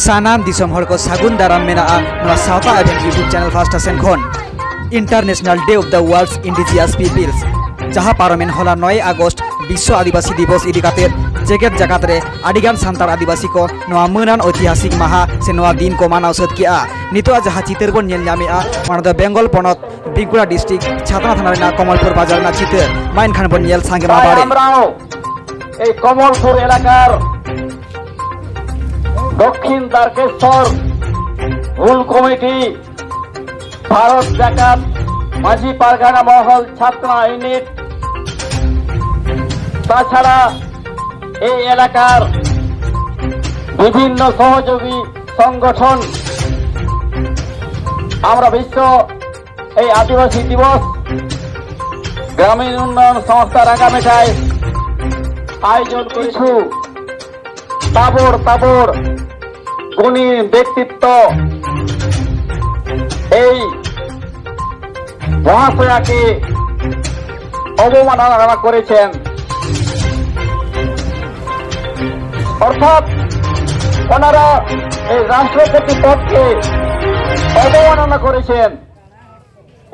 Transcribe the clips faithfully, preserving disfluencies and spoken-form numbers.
ᱥᱟᱱᱟᱢ ᱫᱤᱥᱚᱢ ᱦᱚᱲ ᱠᱚ ᱥᱟᱹᱜᱩᱱ ᱫᱟᱨᱟᱢ ᱢᱮᱱᱟᱜᱼᱟ ᱱᱚᱣᱟ ᱥᱟᱶᱛᱟ ᱮᱵᱷᱮᱱ YouTube channel ᱯᱟᱦᱴᱟ ᱥᱮᱱ ᱠᱷᱚᱱ᱾ International Day of the World's Indigenous Peoples, ᱡᱟᱦᱟᱸ ᱯᱟᱨᱚᱢᱮᱱ ᱦᱚᱞᱟ ᱱᱚᱭ ᱟᱜᱚᱥᱴ ᱵᱤᱥᱥᱚ ᱟᱹᱫᱤᱵᱟᱹᱥᱤ ᱫᱤᱵᱚᱥ ᱤᱫᱤ ᱠᱟᱛᱮ ᱡᱮᱜᱮᱛ ᱡᱟᱠᱟᱛ ᱨᱮ ᱟᱹᱰᱤᱜᱟᱱ ᱥᱟᱱᱛᱟᱲ ᱟᱹᱫᱤᱵᱟᱹᱥᱤ ᱠᱚ ᱱᱚᱣᱟ ᱢᱟᱹᱱᱟᱱ ᱳᱭᱛᱤᱦᱟᱥᱤᱠ ᱢᱟᱦᱟ ᱥᱮ ᱱᱚᱣᱟ ᱫᱤᱱ ᱠᱚ ᱢᱟᱱᱟᱣ ᱥᱟᱹᱛ ᱠᱮᱜᱼᱟ᱾ ᱱᱤᱛᱚᱜ ᱡᱟᱦᱟᱸ ᱪᱤᱛᱟᱹᱨ ᱵᱚᱱ ᱧᱮᱞ ᱧᱟᱢᱮᱜᱼᱟ, ᱚᱱᱟ ᱫᱚ ᱵᱮᱝᱜᱚᱞ ᱯᱚᱱᱚᱛ ᱵᱤᱜᱩᱲᱟ ᱰᱤᱥᱴᱨᱤᱠᱴ ᱪᱷᱟᱛᱱᱟ ᱛᱷᱟᱱᱟ ᱨᱮᱱᱟᱜ ᱠᱚᱢᱚᱞᱯᱩᱨ ᱵᱟᱡᱟᱨ ᱨᱮᱱᱟᱜ ᱪᱤᱛᱟᱹᱨ᱾ ᱢᱟ ᱮᱱᱠᱷᱟᱱ ᱵᱚᱱ ᱧᱮᱞ ᱥᱟᱸᱜᱮ ᱢᱟ ᱛᱟᱭ ᱵᱟᱲᱮ᱾ ᱟᱢᱨᱟᱣ, ᱮᱭ ᱠᱚᱢᱚᱞᱯᱩᱨ ᱮᱞᱟᱠᱟᱨ ᱫᱚᱠᱠᱷᱤᱱ ᱛᱟᱨᱠᱮᱥᱥᱚᱨ ᱦᱩᱞ ᱠᱚᱢᱤᱴᱤ, ᱵᱷᱟᱨᱚᱛ ᱡᱟᱠᱟᱛ ᱢᱟᱹᱡᱷᱤ ᱯᱟᱨᱜᱟᱱᱟ ᱢᱚᱦᱚᱞ ᱪᱷᱟᱛᱱᱟ ᱤᱭᱩᱱᱤᱴ, ᱛᱟᱪᱷᱟᱲᱟ এই এলাকার বিভিন্ন সহযোগী সংগঠন আমরা বিশ্ব এই আদিবাসী দিবস গ্রামীণ উন্নয়ন সংস্থা রাঙামেটায় আয়োজন করেছি। তাবড় তাবড় গুণী ব্যক্তিত্ব এই মহাশয়াকে অবমাননা করেছেন। অর্থাৎ ওনারা এই রাষ্ট্রপতি পদকে অবমাননা করেছেন।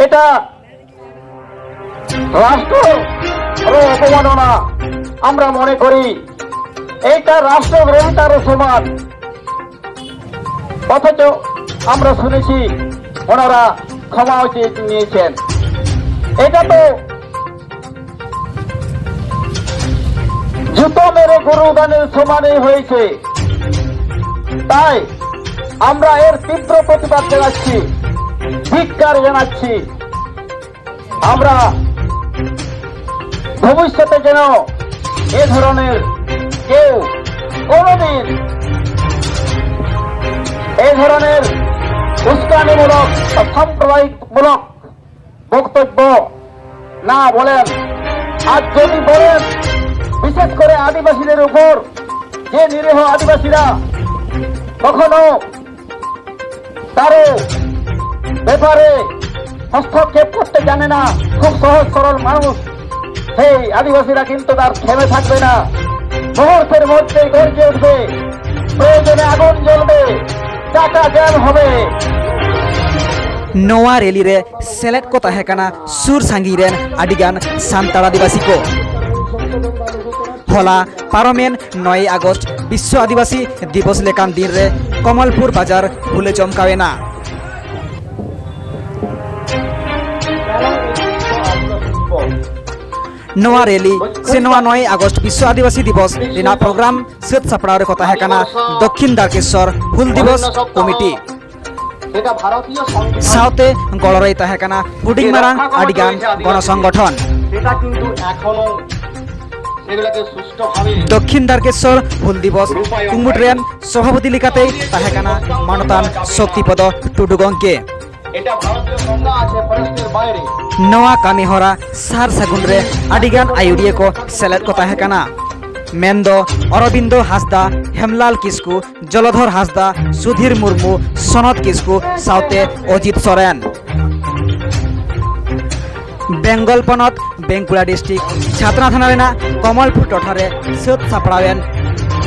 এটা রাষ্ট্র অবমাননা আমরা মনে করি। এইটা রাষ্ট্রদ্রোহিতারও সমান। অথচ আমরা শুনেছি ওনারা ক্ষমাও চেয়ে নিয়েছেন। এটা তো জুতো মেরে গরু গানের সমানই হয়েছে। তাই আমরা এর তীব্র প্রতিবাদ জানাচ্ছি, ধিক্কার জানাচ্ছি। আমরা ভবিষ্যতে যেন এ ধরনের কেউ কোনোদিন এই ধরনের উস্কানিমূলক বা সাম্প্রদায়িকমূলক বক্তব্য না বলেন। আর যদি বলেন, বিশেষ করে আদিবাসীদের উপর, যে নিরীহ আদিবাসীরা কখনো কারো ব্যাপারে হস্তক্ষেপ করতে জানে না, খুব সহজ সরল মানুষ, সেই আদিবাসীরা কিন্তু তার থেমে থাকবে না, মুহূর্তের মধ্যেই গর্জে উঠবে, প্রয়োজনে আগুন জ্বলবে, ᱱᱚᱣᱟ ᱨᱮᱞᱤ ᱨᱮ ᱥᱮᱞᱮᱫ ᱠᱚ ᱛᱟᱦᱮᱸ ᱠᱟᱱᱟ ᱥᱩᱨ ᱥᱟᱺᱜᱤᱧ ᱨᱮᱱ ᱟᱹᱰᱤᱜᱟᱱ ᱥᱟᱱᱛᱟᱲ ᱟᱹᱫᱤᱵᱟᱹᱥᱤ ᱠᱚ᱾ ᱦᱚᱞᱟ ᱯᱟᱨᱚᱢᱮᱱ ᱱᱚᱭᱮ ᱟᱜᱚᱥᱴ ᱵᱤᱥᱥᱚ ᱟᱹᱫᱤᱵᱟᱹᱥᱤ ᱫᱤᱵᱚᱥ ᱞᱮᱠᱟᱱ ᱫᱤᱱ ᱨᱮ ᱠᱚᱢᱚᱞᱯᱩᱨ ᱵᱟᱡᱟᱨ ᱦᱩᱞᱟᱹ ᱪᱚᱢᱠᱟᱣ ᱮᱱᱟ᱾ ᱱᱚᱣᱟ ᱨᱮᱞᱤ ᱥᱮ ᱱᱚᱣᱟ ᱱᱚᱭᱮ ᱟᱜᱚᱥᱴ ᱵᱤᱥᱥᱚ ᱟᱹᱫᱤᱵᱟᱹᱥᱤ ᱫᱤᱵᱚᱥ ᱨᱮᱱᱟᱜ ᱯᱨᱳᱜᱨᱟᱢ ᱥᱟᱹᱛ ᱥᱟᱯᱲᱟᱣ ᱨᱮᱠᱚ ᱛᱟᱦᱮᱸ ᱠᱟᱱᱟ ᱫᱚᱠᱠᱷᱤᱱ ᱫᱟᱨᱠᱮᱥᱥᱚᱨ ᱦᱩᱞ ᱫᱤᱵᱚᱥ ᱠᱚᱢᱤᱴᱤ᱾ ᱥᱟᱶᱛᱮ ᱜᱚᱲᱚ ᱨᱮᱭ ᱛᱟᱦᱮᱸ ᱠᱟᱱᱟ ᱦᱩᱰᱤᱧ ᱢᱟᱨᱟᱝ ᱟᱹᱰᱤᱜᱟᱱ ᱜᱚᱱᱚ ᱥᱚᱝᱜᱚᱴᱷᱚᱱ᱾ ᱫᱚᱠᱠᱷᱤᱱ ᱫᱟᱨᱠᱮᱥᱥᱚᱨ ᱦᱩᱞ ᱫᱤᱵᱚᱥ ᱠᱩᱢᱩᱴ ᱨᱮᱱ ᱥᱚᱵᱷᱟᱯᱚᱛᱤ ᱞᱮᱠᱟᱛᱮᱭ ᱛᱟᱦᱮᱸ ᱠᱟᱱᱟ ᱢᱟᱱᱚᱛᱟᱱ ᱥᱚᱠᱛᱤᱯᱚᱫᱚ ᱴᱩᱰᱩ ᱜᱚᱢᱠᱮ᱾ ᱱᱚᱣᱟ ᱠᱟᱹᱢᱤ ᱦᱚᱨᱟ ᱥᱟᱨ ᱥᱟᱹᱜᱩᱱ ᱨᱮ ᱟᱹᱰᱤᱜᱟᱱ ᱟᱹᱭᱩᱨᱤᱭᱟᱹ ᱠᱚ ᱥᱮᱞᱮᱫ ᱠᱚ ᱛᱟᱦᱮᱸ ᱠᱟᱱᱟ, ᱢᱮᱱᱫᱚ ᱚᱨᱚᱵᱤᱱᱫᱚ ᱦᱟᱸᱥᱫᱟ, ᱦᱮᱢᱞᱟᱞ ᱠᱤᱥᱠᱩ, ᱡᱚᱞᱚᱫᱷᱚᱨ ᱦᱟᱸᱥᱫᱟ, ᱥᱩᱫᱷᱤᱨ ᱢᱩᱨᱢᱩ, ᱥᱚᱱᱚᱛ ᱠᱤᱥᱠᱩ ᱥᱟᱶᱛᱮ ᱚᱡᱤᱛ ᱥᱚᱨᱮᱱ᱾ ᱵᱮᱝᱜᱚᱞ ᱯᱚᱱᱚᱛ ᱵᱮᱸᱠᱩᱲᱟ ᱰᱤᱥᱴᱨᱤᱠᱴ ᱪᱷᱟᱛᱱᱟ ᱛᱷᱟᱱᱟ ᱨᱮᱱᱟᱜ ᱠᱚᱢᱚᱞᱯᱩᱨ ᱴᱚᱴᱷᱟ ᱨᱮ ᱥᱟᱹᱛ ᱥᱟᱯᱲᱟᱣᱮᱱ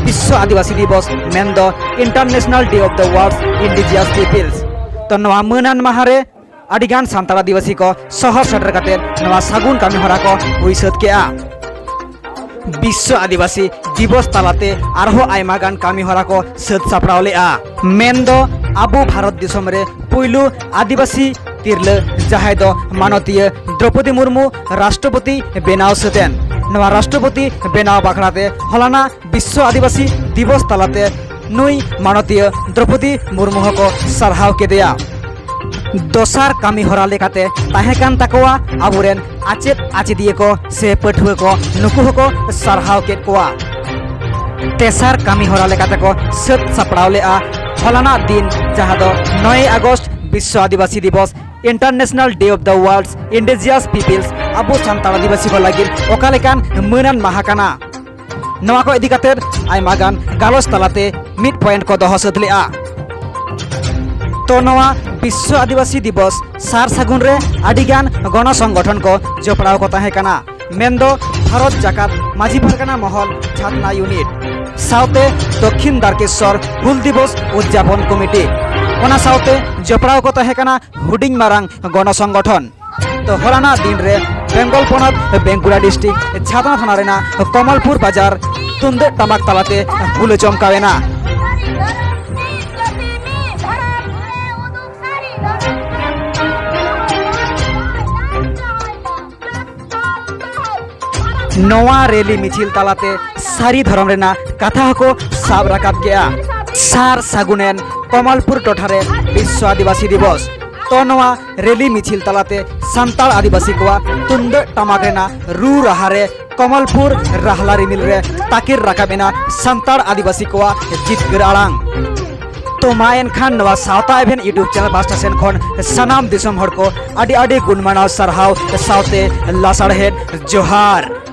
ᱵᱤᱥᱥᱚ ᱟᱹᱫᱤᱵᱟᱹᱥᱤ ᱫᱤᱵᱚᱥ, ᱢᱮᱱᱫᱚ International Day of the World's Indigenous Peoples᱾ ᱛᱚ, ᱱᱚᱣᱟ ᱢᱟᱹᱱᱟᱱ ᱢᱟᱦᱟ ᱨᱮ ᱟᱹᱰᱤᱜᱟᱱ ᱥᱟᱱᱛᱟᱲ ᱟᱹᱫᱤᱵᱟᱹᱥᱤ ᱠᱚ ᱥᱚᱦᱚᱨ ᱥᱮᱴᱮᱨ ᱠᱟᱛᱮ ᱱᱚᱣᱟ ᱥᱟᱹᱜᱩᱱ ᱠᱟᱹᱢᱤ ᱦᱚᱨᱟ ᱠᱚ ᱦᱩᱭ ᱥᱟᱹᱛ ᱠᱮᱜᱼᱟ᱾ ᱵᱤᱥᱥᱚ ᱟᱹᱫᱤᱵᱟᱹᱥᱤ ᱫᱤᱵᱚᱥ ᱛᱟᱞᱟᱛᱮ ᱟᱨᱦᱚᱸ ᱟᱭᱢᱟ ᱜᱟᱱ ᱠᱟᱹᱢᱤ ᱦᱚᱨᱟ ᱠᱚ ᱥᱟᱹᱛ ᱥᱟᱯᱲᱟᱣ ᱞᱮᱜᱼᱟ, ᱢᱮᱱᱫᱚ ᱟᱵᱚ ᱵᱷᱟᱨᱚᱛ ᱫᱤᱥᱚᱢ ᱨᱮ ᱯᱩᱭᱞᱩ ᱟᱹᱫᱤᱵᱟᱹᱥᱤ ᱛᱤᱨᱞᱟᱹ, ᱡᱟᱦᱟᱸᱭ ᱫᱚ ᱢᱟᱱᱚᱛᱤᱭᱟᱹ ᱫᱨᱚᱯᱚᱫᱤ ᱢᱩᱨᱢᱩ ᱨᱟᱥᱴᱨᱚᱯᱚᱛᱤ ᱵᱮᱱᱟᱣ ᱥᱟᱹᱛ ᱮᱱ᱾ ᱱᱚᱣᱟ ᱨᱟᱥᱴᱨᱚᱯᱚᱛᱤ ᱵᱮᱱᱟᱣ ᱵᱟᱠᱷᱨᱟᱛᱮ ᱦᱚᱞᱟᱱᱟᱜ ᱵᱤᱥᱥᱚ ᱟᱹᱫᱤᱵᱟᱹᱥᱤ ᱫᱤᱵᱚᱥ ᱛᱟᱞᱟᱛᱮ ᱱᱩᱭ ᱢᱟᱱᱚᱛᱤᱭᱟᱹ ᱫᱨᱚᱯᱚᱫᱤ ᱢᱩᱨᱢᱩ ᱦᱚᱸᱠᱚ ᱥᱟᱨᱦᱟᱣ ᱠᱮᱫᱮᱭᱟ᱾ ᱫᱚᱥᱟᱨ ᱠᱟᱹᱢᱤ ᱦᱚᱨᱟ ᱞᱮᱠᱟᱛᱮ ᱛᱟᱦᱮᱸ ᱠᱟᱱ ᱛᱟᱠᱚᱣᱟ ᱟᱵᱚᱨᱮᱱ ᱟᱪᱮᱫ ᱟᱪᱮᱫᱤᱭᱟᱹ ᱠᱚ ᱥᱮ ᱯᱟᱹᱴᱷᱩᱣᱟᱹ ᱠᱚ, ᱱᱩᱠᱩ ᱦᱚᱸᱠᱚ ᱥᱟᱨᱦᱟᱣ ᱠᱮᱫ ᱠᱚᱣᱟ᱾ ᱛᱮᱥᱟᱨ ᱠᱟᱹᱢᱤ ᱦᱚᱨᱟ ᱞᱮᱠᱟᱛᱮ ᱠᱚ ᱥᱟᱹᱛ ᱥᱟᱯᱲᱟᱣ ᱞᱮᱜᱼᱟ ᱦᱚᱞᱟᱱᱟᱜ ᱫᱤᱱ, ᱡᱟᱦᱟᱸ ᱫᱚ ᱱᱚᱭᱮ ᱟᱜᱚᱥᱴ ᱵᱤᱥᱥᱚ ᱟᱹᱫᱤᱵᱟᱹᱥᱤ ᱫᱤᱵᱚᱥ, International Day of the World's Indigenous Peoples, ᱟᱵᱚ ᱥᱟᱱᱛᱟᱲ ᱟᱹᱫᱤᱵᱟᱹᱥᱤ ᱠᱚ ᱞᱟᱹᱜᱤᱫ ᱚᱠᱟ ᱞᱮᱠᱟᱱ ᱢᱟᱹᱱᱟᱱ ᱢᱟᱦᱟ ᱠᱟᱱᱟ᱾ ᱱᱚᱣᱟ ᱠᱚ ᱤᱫᱤ ᱠᱟᱛᱮ ᱟᱭᱢᱟ ᱜᱟᱱ ᱜᱟᱞᱚᱪ ᱛᱟᱞᱟᱛᱮ ᱢᱤᱫ ᱯᱚᱭᱮᱱᱴ ᱠᱚ ᱫᱚᱦᱚ ᱥᱟᱹᱛ ᱞᱮᱜᱼᱟ᱾ ᱛᱚ, ᱱᱚᱣᱟ ᱵᱤᱥᱥᱚ ᱟᱹᱫᱤᱵᱟᱹᱥᱤ ᱫᱤᱵᱚᱥ ᱥᱟᱨ ᱥᱟᱹᱜᱩᱱ ᱨᱮ ᱟᱹᱰᱤ ᱜᱟᱱ ᱜᱚᱱᱚ ᱥᱚᱝᱜᱚᱴᱷᱚᱱ ᱠᱚ ᱡᱚᱯᱲᱟᱣ ᱠᱚ ᱛᱟᱦᱮᱸ ᱠᱟᱱᱟ, ᱢᱮᱱᱫᱚ ᱵᱷᱟᱨᱚᱛ ᱡᱟᱠᱟᱛ ᱢᱟᱹᱡᱷᱤ ᱯᱟᱨᱜᱟᱱᱟ ᱢᱚᱦᱚᱞ ᱪᱷᱟᱛᱱᱟ ᱭᱩᱱᱤᱴ, ᱥᱟᱶᱛᱮ ᱫᱚᱠᱠᱷᱤᱱ ᱫᱟᱨᱠᱮᱥᱣᱚᱨ ᱦᱩᱞ ᱫᱤᱵᱚᱥ ᱩᱫᱽᱡᱟᱯᱚᱱ ᱠᱚᱢᱤᱴᱤ᱾ ᱚᱱᱟ ᱥᱟᱶᱛᱮ ᱡᱚᱯᱲᱟᱣ ᱠᱚ ᱛᱟᱦᱮᱸ ᱠᱟᱱᱟ ᱦᱩᱰᱤᱧ ᱢᱟᱨᱟᱝ ᱜᱚᱱᱚ ᱥᱚᱝᱜᱚᱴᱷᱚᱱ᱾ ᱛᱚ ᱦᱚᱞᱟᱱᱟᱜ ᱫᱤᱱ ᱨᱮ ᱵᱮᱝᱜᱚᱞ ᱯᱚᱱᱚᱛ ᱵᱮᱸᱠᱩᱲᱟ ᱰᱤᱥᱴᱨᱤᱠᱴ ᱪᱷᱟᱛᱱᱟ ᱛᱷᱟᱱᱟ ᱨᱮᱱᱟᱜ ᱠᱚᱢᱚᱞᱯᱩᱨ ᱵᱟᱡᱟᱨ ᱛᱩᱢᱫᱟᱹᱜ ᱴᱟᱢᱟᱠ ᱛᱟᱞᱟᱛᱮ ᱦᱩᱞ ᱪᱚᱢᱠᱟᱣ ᱮᱱᱟ᱾ ᱱᱚᱣᱟ ᱨᱮᱞᱤ ᱢᱤᱪᱷᱤᱞ ᱛᱟᱞᱟᱛᱮ ᱥᱟᱹᱨᱤ ᱫᱷᱚᱨᱚᱢ ᱨᱮᱱᱟᱜ ᱠᱟᱛᱷᱟ ᱦᱚᱸᱠᱚ ᱥᱟᱵ ᱨᱟᱠᱟᱵ ᱠᱮᱜᱼᱟ᱾ ᱥᱟᱨ ᱥᱟᱹᱜᱩᱱᱮᱱ ᱠᱚᱢᱚᱞᱯᱩᱨ ᱴᱚᱴᱷᱟ ᱨᱮ ᱵᱤᱥᱥᱚ ᱟᱹᱫᱤᱵᱟᱹᱥᱤ ᱫᱤᱵᱚᱥ᱾ ᱛᱚ ᱱᱚᱣᱟ ᱨᱮᱞᱤ ᱢᱤᱪᱷᱤᱞ ᱛᱟᱞᱟᱛᱮ ᱥᱟᱱᱛᱟᱲ ᱟᱹᱫᱤᱵᱟᱹᱥᱤ ᱠᱚᱣᱟᱜ ᱛᱩᱢᱫᱟᱹᱜ ᱴᱟᱢᱟᱠ ᱨᱮᱱᱟᱜ ᱨᱩ ᱨᱟᱦᱟ ᱨᱮ ᱠᱚᱢᱚᱞᱯᱩᱨ ᱨᱟᱦᱞᱟ ᱨᱤᱢᱤᱞ ᱨᱮ ᱛᱟᱠᱮᱨ ᱨᱟᱠᱟᱵ ᱮᱱᱟ ᱥᱟᱱᱛᱟᱲ ᱟᱹᱫᱤᱵᱟᱹᱥᱤ ᱠᱚᱣᱟᱜ ᱡᱤᱛᱠᱟᱹᱨ ᱟᱲᱟᱝ᱾ ᱛᱚ ᱢᱟ ᱮᱱᱠᱷᱟᱱ ᱱᱚᱣᱟ ᱥᱟᱶᱛᱟ ᱮᱵᱷᱮᱱ YouTube ᱪᱮᱱᱮᱞ ᱯᱟᱥᱴᱟ ᱥᱮᱱ ᱠᱷᱚᱱ ᱥᱟᱱᱟᱢ ᱫᱤᱥᱚᱢ ᱦᱚᱲ ᱠᱚ ᱟᱹᱰᱤ ᱟᱹᱰᱤ ᱜᱩᱱ ᱢᱟᱱᱟᱣ ᱥᱟᱨᱦᱟᱣ ᱥᱟᱶᱛᱮ ᱞᱟᱥᱟᱲᱦᱮᱫ ᱡᱚᱦᱟᱨ᱾